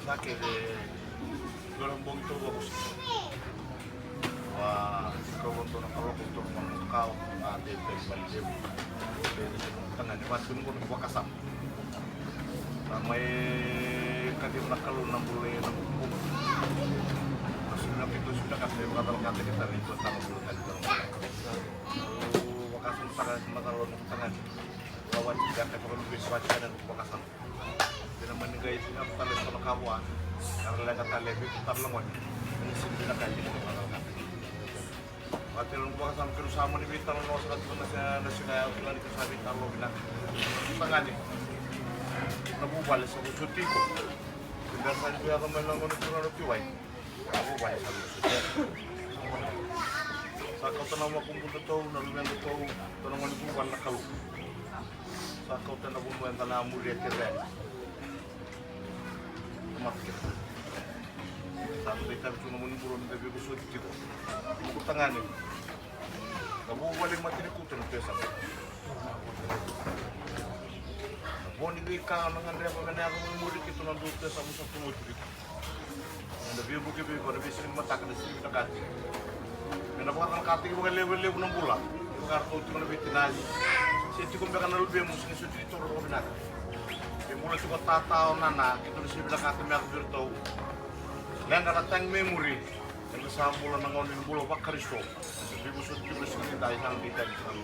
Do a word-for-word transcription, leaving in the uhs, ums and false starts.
Sa kece dua na bogi tou vakausi. Wa, kau dua na kaloko tou na motoka, a, de, de, de, de, tagane vatu ni qo na vakasama. Sa mai kaciva na Kalou na bula e na bubu. Na sumia keitou sumia ka se vakacalakata keitou na dua tale bula tale. Au vakasama saka na Kalou na tagane. Wa, wa, ya ka toka ni vesi vatu kana na vakasama. Dina mani qai sinava tale so na ka vua. Era leqa tale e vitu tale na gone. Ni sini vinaka e dina na ka. Vata na noqu vakasama kei na sa mani veitalanoa saka tiko na se na siga ya, tiko ni sa veitalanoa vinaka. Sa gani. Na vuvale sa vosoti iko. Keda sa ni veiyaco mai na gone tiko na tiwai. Sa kauta na makubudatou, na luvedatou, tou na gone vuvale na Kalou. Sa kauta na vanua eda na muria kece yani. Sa mata kece. Sa mata itavi tu na moni buro meda veivosoti tiko. Vuku tagane. Na vuvale mata ni kuta na pesa. Na vo ni veika na gadreva me na yaco mai muri keitou na dua pesa mo sa tu mo tu. Eda veivuke vei iko na veisiga ni mataka na siga vinakati. Me na vakacanakataki vakalevulevu na bula. Vakaratou tiko na veitinani. Se tiko beka na luvemu se ni soti ni toro vakavinaka. E bula tiko tata o nana, keitou na siga vinakati me yaco vei iratou. Leqa na tagi me muri. Eda sa bula na gauna ni bula vaKarisito. Eda veivosoti tiko na siga ni dai sa na deitaki tiko na